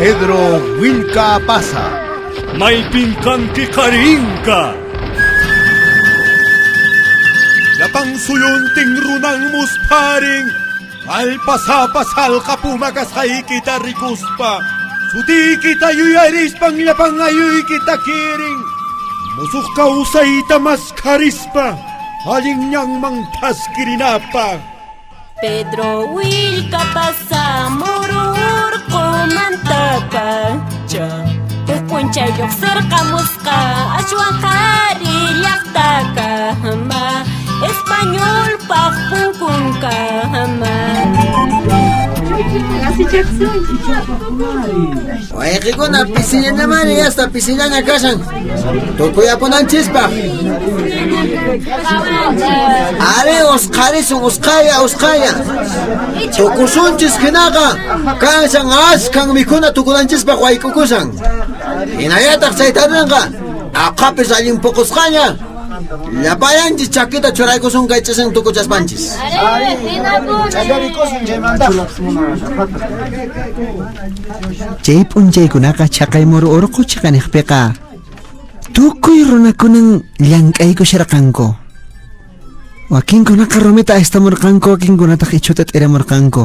Pedro Willka Pasa. Maypin kanki qarinka. Llapan suyuntin runan muspharin Allpasapa salqa puma kasqaykita rikuspa sutiykita yuyarispan llapan ayuykita kirin musuq kawsayta maskharispa allin ñanman thaskirinapaq. Pedro Willkapasa muru urqumantapacha huk p'unchay lluqsirqamusqa ashwan qhari llaqtakama españolpaq punkunkama. Wayqikuna pisillanamari hasta pisillaña kashan tukuyapunanchispaq. Ari usqharisun usqhaya usqhaya tukusunchis hinaqa kashan ashkan mikhuna tukunanchispaq wayk'ukushan. Hinallataq chaytarinqa aqhapis allin puqusqaña llapayanchis chakita churaykusun kay ch'isin tukuchaspanchis. Chay p'unchaykunaqa chhaqay muru urqu chhiqaniqpiqa tukuy runakunan llank'aykusharqanku. Wakinkunaqa rumita astamurqanku, wakinkunataq ichhuta t'iramurqanku,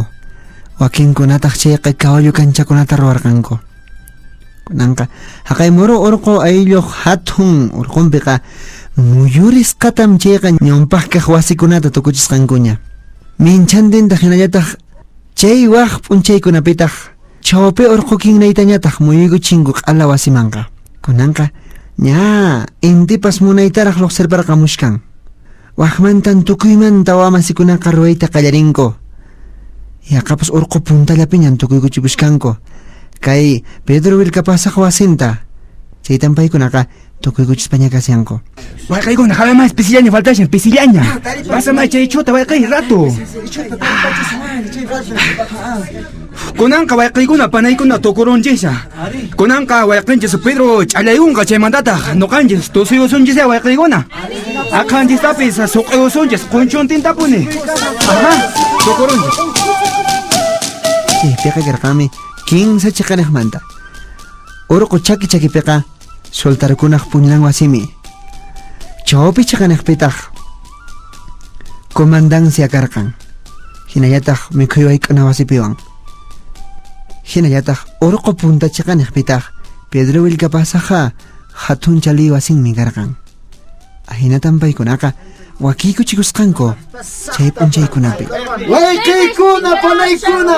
wakinkunataq chayqa kawallu kanchakunata ruwarqanku. Kunanqa haqay muru urqu aylluq hatun urqunpiqa muyurisqatam chayqa ñawpaq kaq wasikunata tukuchisqankuña. Minchantintaq hinallataq chay waq p'unchaykunapitaq chawpi urqu kinraytañataq muyuykuchinku q'ala wasimanqa. Kunanqa ña intipas munaytaraq lluqsirparqamuchkan. Waqmantan tukuymanta wamasikunaqa ruwayta qallarinku. Yaqapas urqu puntallapiñan tukuykuchipuchkanku. Kay Pedro Willkapasaq wasinta. Chaytan paykunaqa tukuykuchispaña kashanku. Wayqaykuna, jaramás pisillaña faltashan, pisillaña. Pásame chay ichhuta wayqay rato. Kunanqa wayqaykuna panaykuna tukurunchisha. Kunanqa wayqinchis Pedro ch'allayunqa chaymantataq nuqanchis tusuyusunchis wayqaykuna. Aqhanchistapis suq'iyusunchis qunchuntintapuni. Ajá, tukurunchis. Chaypiqa karqanmi kinsa chiqaniqmanta. Urqu chaki chakipiqa soltarkunaq puñunan wasimi. Chawpi chiqaniqpitaq comandancia karqan. Hinallataq mikhuy wayk'una wasipiwan. Hinallataq urqu punta chiqaniqpitaq Pedro Willkapasaqa hatun chaliy wasinmi karqan. Ahinatan paykunaqa wakiykuchikusqanku chay p'unchaykunapi. Wayqiykuna panaykuna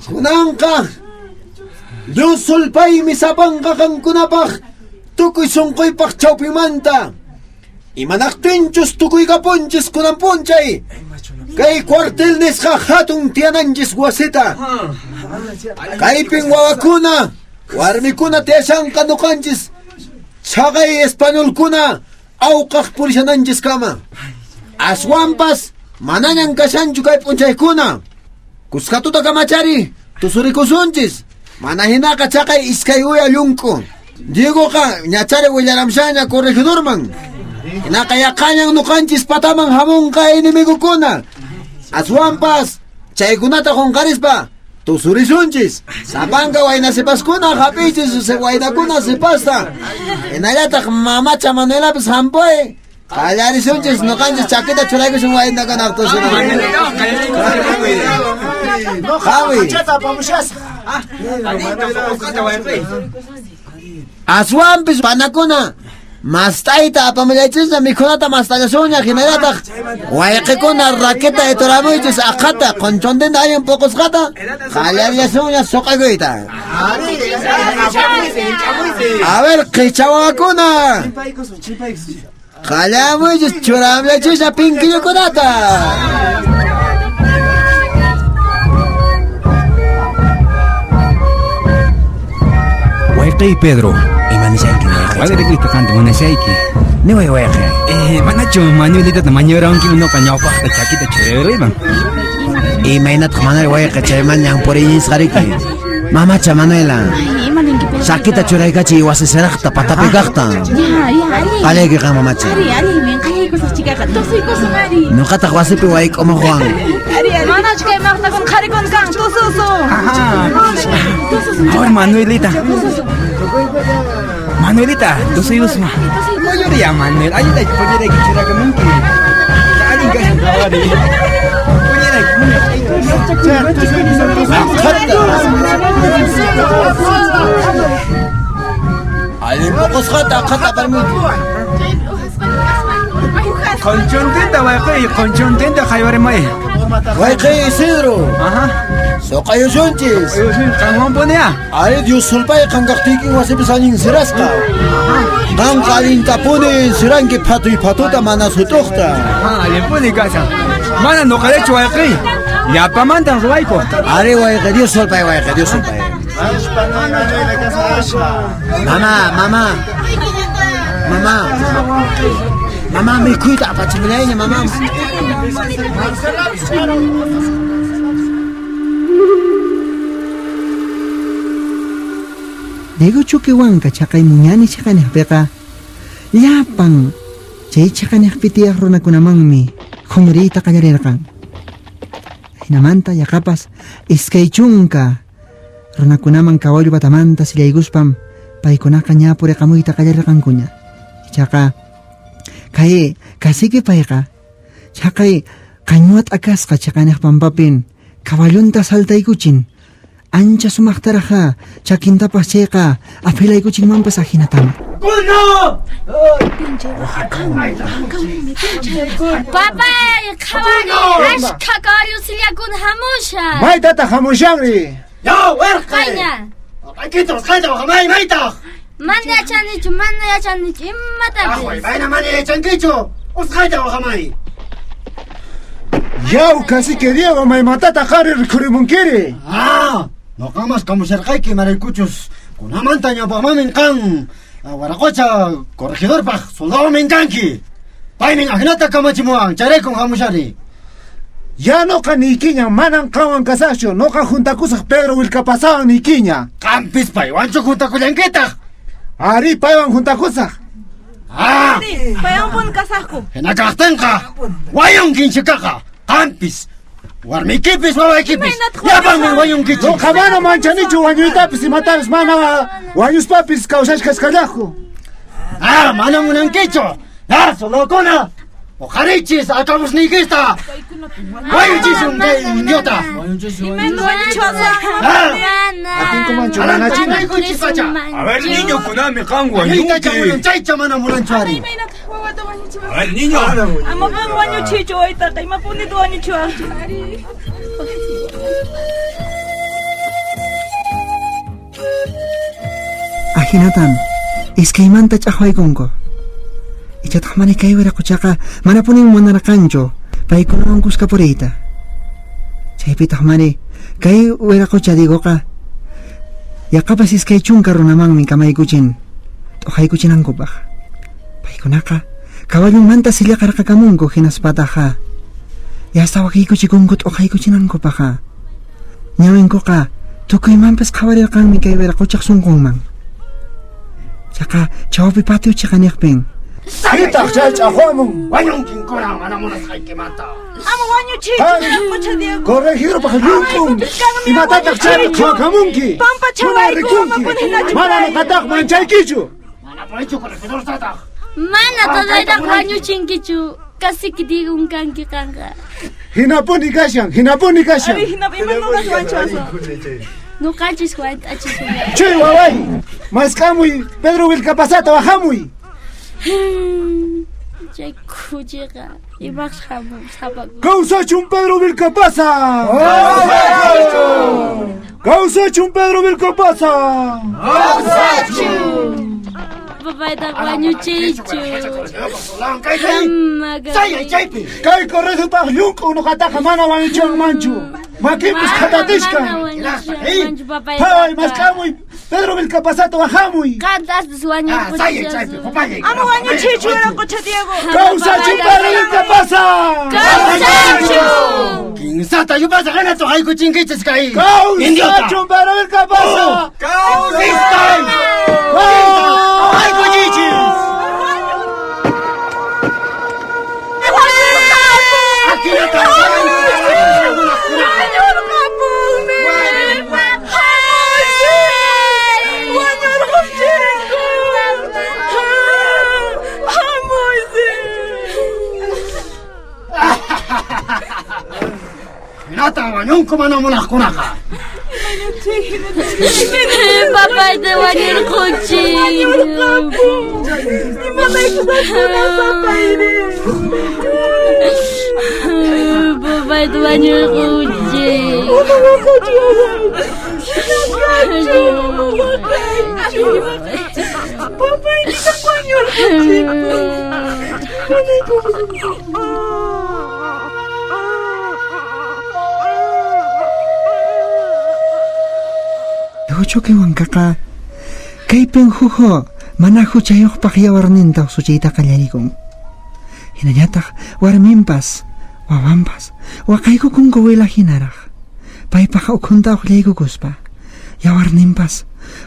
kunanqa Dios sulpaymi sapanqa qankunapaq tukuy sunquypaq chawpimanta imanaqtinchus tukuykapunchis kunan p'unchay kay cuartel nisqa hatun tiyananchis wasita kaypin wawakuna warmikuna tiyashanqa nuqanchis chhaqay españolkuna awqaq purishananchiskama aswanpas manañan kashanchu kay p'unchaykuna kuskatuta kamachari tusurikusunchis mana hinaqa chaqay iskay uya llunk'u Diegoqa ñachari willaramshaña corregidorman hinaqa yaqañan nuqanchis pataman hamunqa enemigokuna aswanpas chaykunata qunqarispa tusurisunchis sapanka wayna sipaskuna hap'iychis waynakuna sipasta hinallataq mamacha Manuelapis hampuy qallarisunchis nuqanchis chakita churaykusun waynakunaq tusuna hamuy aswanpis panakuna mast'ayta apamullaychisña mikhunata mast'allasuña hinallataq wayqikuna raqueta ituramuychis aqhata qonchontinta allin puqusqata qallarillasunña suq'akuyta. A ver qichawakuna qallamuychis churamuychisña pinkillukunata. Wayqey Pedro, Ima nishanki wayqey? Wayrikuyta qanta munashayki. Niway wayqey. Manachu Manuelitata mañuranki unuqa ñawpaqta chakita churayman? Imaynataq Manuel wayqey chayman ñan puriynisqariki? Mamacha Manuela. Ima ninki Pedro? Chakita churaykachiy wasi siraqta patapi kaqta. Ya, ya, allin. Qallayki qan mamacha. Ari, allinmi, qallayki. Tusuykusaq chikaqa, tusuykusun ari. Nuqataq wasipi wayk'umuqwan. Manachu kay maqtakuna qharikuna kan, tususun. A ver, Manuelita. Manuelita, tusuyusma. Pollera Manuel, ayuda, pollera que churakamunki. Allin kashan qhawari. Pollera. Allin puqusqata aqhata aparmuyki. Qonchontenta wayqiy, qonchontenta haywarimay. Wayqiy Isidro. Ajá. Suqayusunchis. Qanwanpuniya. Ari Dios sulpay qan kaqtiykin wasipis allin sirasqa. Qanqa allintapuni siranki phatuy phatuta mana sut'uqta. Allinpuni kashan. Mana nuqallachu wayqiy. Llapamantan ruwayku. Ari wayqi Dios sulpay wayqi Dios sulpay. Mamá, mamá. Mamá. Mamá, mikhuyta apachimulayña, mamá. Diego Choquehuanca chaqay muñani chiqaniqpiqa llapan chay chiqaniqpi tiyaq runakunamanmi qhumriyta qallarirqan. Hinamanta yaqapas iskay chunka runakunaman kawallu patamanta sillaykuspam paykunaqa ña puriqamuyta qallarirqankuña. Ichaqa kay kasiki payqa chaqay qañuwa t'akasqa chiqaniq pampapin kawallunta saltaykuchin. Ancha sumaqtaraqa chakintapas chayqa aphilaykuchinmanpas ajinatama. Papay, qhawani, ashkha kawallusillakuna hamushan. Maytataq hamushanri? Yaw, wirqi! Qayna. Qaykita usqhayta waqamay, maytaq? Mana yachanichu, mana yachanichu, imatapis. Aqway, mayna mana yachankichu, usqhayta waqamay. Yaw, cacique Diego, maymantataq qari rikhurimunkiri? Ah, nuqamas kamusharqayki imaraykuchus kunamanta ñawpaqmanmin qan Waraqocha corregidorpaq soldadomin kanki. Paymin ajinata kamachimuwan, chayraykun hamushani. Ya nuqa niykiña, manan qanwan kasaqchu, nuqa juntakusaq Pedro Wilcapasawan niykiña. Qampis paywanchu juntakullankitaq. Ari, paywan juntakusaq. Ah! Paywan puni kasaqku. Hina kaqtinqa, wayunkin chikaqa, qampis, warmiykipis, wawaykipis, llapanmi wayunkichik. Nuqa mana manchanichu wañuytapis, imatapis mana wañuspapis kawsashkasqallaqku. Ah, mana munankichu. Ah, soldadokuna, uqharichis arcabuzniykista. Wayuchisun kay indiota. Atinkumanchu nanachina. A ver, niño, kunami qan Wañuyta wañunki. chaycha mana munanchu ari. A ver, niño. Amapuni wañuchichu waytaqa, imapunita wañuchiwaqchu. Ajinatan iskaymanta ch'aqwaykunku. Ichataq mana kay wiraquchaqa manapunin munarqanchu paykunawan kuska puriyta. Chaypitaq mani kay wiraqucha Diegoqa yaqapas iskay chunka runamanmi kamaykuchin t'uqaykuchinankupaq. Paykunaqa kawallunmanta sillaqarqakamunku hinaspataqa yasta wakiykuchikunku t'uqaykuchinankupaqqa. Ñawinkuqa tukuymanpas qhawarirqanmi kay wiraquchaq sunqunman. Chaqa chawpi patio chiqaniqpin. Pitaq chay ch'aqwamun? Wañunkinkuna mana munasqaykimanta. Ama wañuchichu, wiraqucha Diego. Corregidorpaq llunk'un. Imatataq chaypi qhawakamunki? Pampachawayku, Mana amapuni rikunki. hinachu Mana kay. nuqataq manchaykichu. Mana purichu corregidor tataq. Mana todaytaq wañuchinkichu, kasiki Diegon kanki qanqa. Hinapuni kashan, hinapuni kashan. Ari, hinapi imanuqas wanchasun. Nuqanchis wayt'achisun. Chay waway, mask'amuy Pedro Wilcapasata wahamuy. Chay khuchiqa imaqsi hamun sapaku. Kawsachun Pedro Vilcapasa! Kawsachun! Kawsachun Pedro Vilcapasa! Kawsachun! Papaytaq wañuchiychu. Sayay chaypi. Kay corregidorpaq llunk'u nuqataqa mana wañuchiwanmanchu. Makinpis khatatishkan. Pay, mask'amuy Pedro Vilcapasata wahamuy. Qantaspas Sayay chaypi, wañurquchisun. Ama wañuchichu, wiraqucha Diego. Kawsachun Pedro Vilcapasa! Kawsachun! Kinsata yupasaq hina t'uqaykuchinkichis kay Kawsachun Pedro Vilcapasa! Kawsachun! T'uqaykuchichis! Hinatan wañunku mana munaqkunaqa. Papayta wañurquchin. Papayta wañurquchin. Choquehuancaqa kaypin hujo mana huchayuqpaq yawarninta usuchiyta qallarikun. Hinallataq warminpas wawanpas waqaykukunku wila hinaraq. Paypaq ukhunta uqllaykukuspa yawarninpas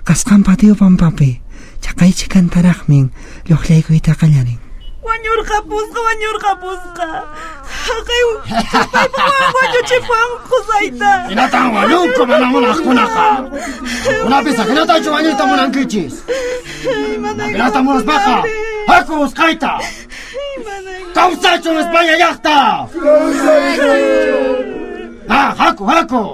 qasqan patio pampapi chaqaychi kantaraqmin lluqllaykuyta qallarin. Wañurqapusqa, wañurqapusqa. Haqay paypa wañuchipuwan qusayta. Hinatan wañunku mana munaqkunaqa. Kunapis hinatachu wañuyta munankichis. Hinata munaspaqa haku usqayta. Kawsachun España llaqta. Ah, haku, haku.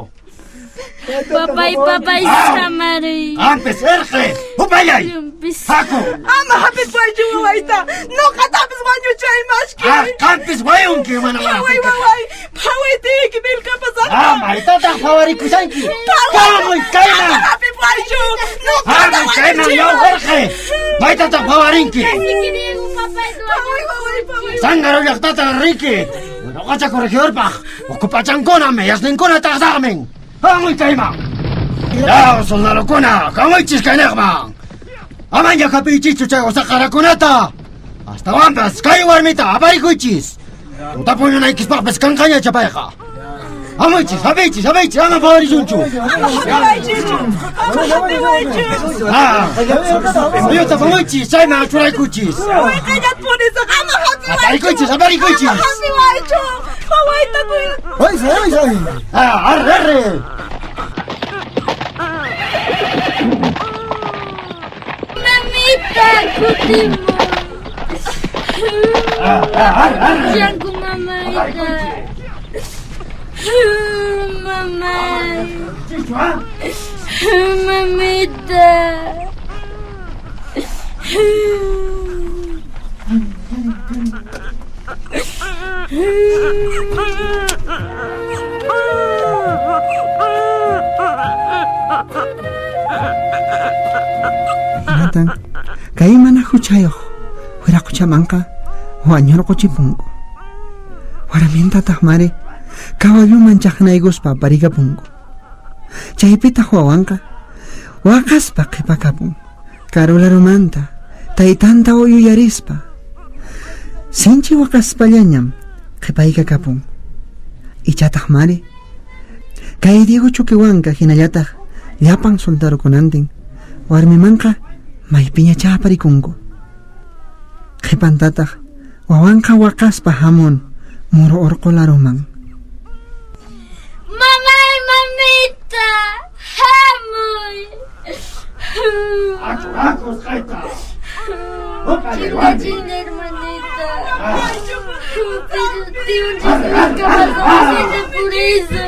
Papay, papay, samaruy. Qampis irqi, upallay. Haku. Ama hap'ispaychu wawayta. Nuqatapis wañuchaymashki. Ah, qampis wayunki mana Phaway, waway. Phaway tiyki milkapasaqta. Ah, maytataq phawarikushanki. Hamuy kayman. Ama hap'ipaychu. Nuqata Hamuy kayman yaw irqi. Maytataq phawarinki. Phaway, waway, phaway. Zángaro llaqtata rinki. Nuqacha corregidorpaq uqupachankunami yasninkuna taqsaqmin. Hamuy kayman. Yaw soldadokuna, hamuychis kayniqman. Amaña hap'iychischu chay usaqarakunata. Astawanpas kay warmita aparikuychis. Tutapuñunaykispaqpis kanqaña chapayqa. Hamuychis, hap'iychis, hap'iychis, ama phawarisunchu. Ama hap'iwaychichu. Ama hap'iwaychu. Ah, suyuta hamuychis, chayman churaykuchis. Wayqillat purisaq. Ama hap'iwaychu. Aparikuychis, aparikuychis. Ama hap'iwaychu. Phawayta kuy. Ay, ay, ay. Ah, arre, arre. Mamita, kutimuy. Llanku mamayta. Mamay. Mamita. Hinatan kay mana huchayuq wiraquchamanqa wañurquchipunku. Warmintataq mari kawalluman chaqnaykuspa aparikapunku. Chaypitaq wawanqa waqaspa qhipakapun karularumanta taytanta uyuyarispa. Sinchi waqaspallañam qhipaykakapun. Ichataq mari kay Diego Choquehuanca hinallataq llapan soldarukunantin warmimanqa maypiñachá aparikunku. Qhipantataq wawanqa waqaspa hamun muru urqu laruman. Mamay, mamita, hamuy. Haku, haku, usqayta. Chinga, chinga, hermanita. Pero tío, por eso.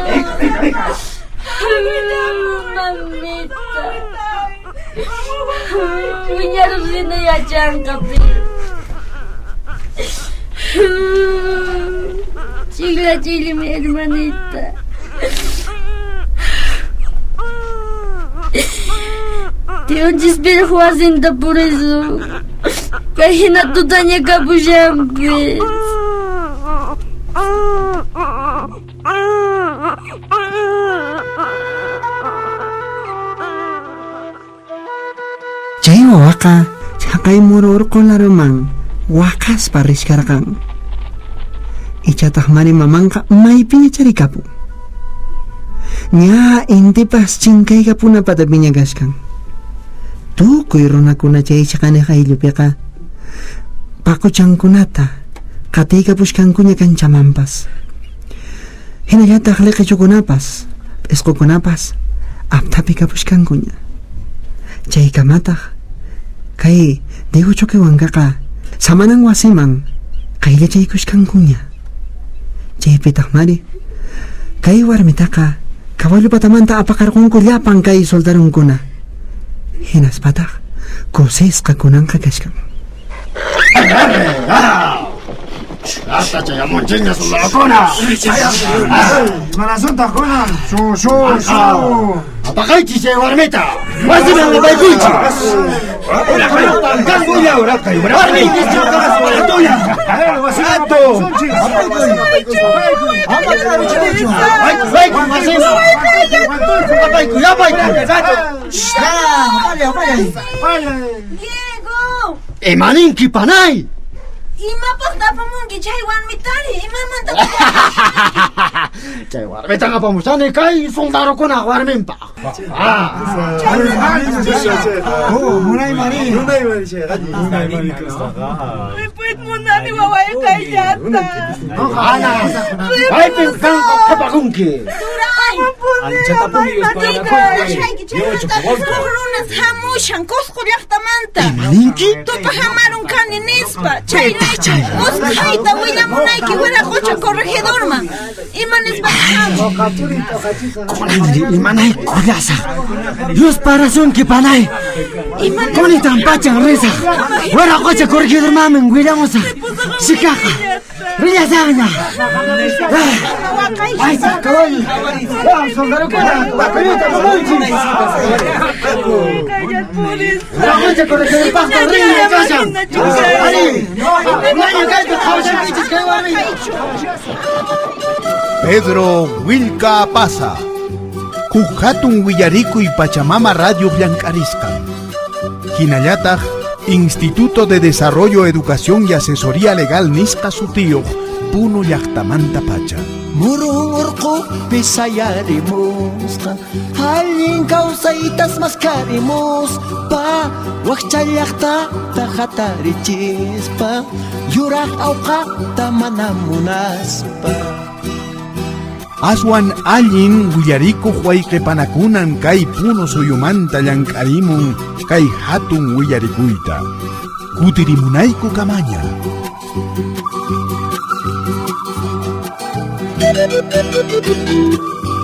Mamita. Wiñarusina yachanqapi. Chila, chila, mi hermanita. Tionchis pirq wasinta purisun. Kay hina tutaña kapushanpis. Chay wawaqa chaqay muru urqu laruman waqaspa richkarqan. Ichataq mari mamanqa maypiña charikapun. Ña intipas chinkaykapuna patapiña kashkan. Tukuy runakuna chay chaqaniq ayllupiqa paquchankunata qatiykapushkankuña kanchamanpas. Hinallataq liqichukunapas, p'isqukunapas aptapi kapushkankuña. Chaykamataq kay Diego Choquehuancaqa samanan wasiman qayllachaykushkankuña. Chaypitaq mari Kay warmitaqa kawallu patamanta apaqarqunku llapan kay soldarunkuna. Hinaspataq kusisqa kunanqa kashkan. Hasta chayamunchikña soldadokuna. Manasuntaqkuna. Shu shu shu. Apaqaychis chay warmita. Wasiman apaykuychis. Diego! Imaninki panay! Imapaq apamunki chay warmitari? Imamanta Chay warmitan apamushani kay soldarukunaq warminpaq. Oh, munay mari. Munay mari chayqa. Munay mari kusqaqa. Ripuyta munani waway kayllata. Ana, kaypin qanqa qhapakunki. Turay! Anchatapuni Huk runas hamushan Cusco llaqtamanta. Imaninki? Tupac Amarun kani nispa. Chayrayku usqhayta willamunayki wiraqocha corregidorman. Ima nispa hamun? Kunanri imanaykullasaq. Dios parasunki panay. Kunitan pachan risaq. Wiraqocha corregidormanmi willamusaq. Shikaqa. Rillasaqña. Ay, caballo. Soldarukuna, wakuyuta apamunchis. Wiraqocha corregidorpaqta rina kashan. Ari, ñaña kayta qhawashankichis kay warmita. Pedro Willka Apaza. Huk hatun willarikuy Pachamama Radio llank'arisqan. Hinallataq Instituto de Desarrollo, Educación y Asesoría Legal nisqa sutiyuq Puno llaqtamanta pacha. Murun urqupi sayarimusqa allin kawsaytas maskarimuspa wakcha llaqtata hatarichispa yuraq awqata mana munaspa. Aswan allin willarikuq wayqipanakunan kay Puno suyumanta llank'arimun kay hatun willarikuyta. Kutirimunayku kamaña. Thank you.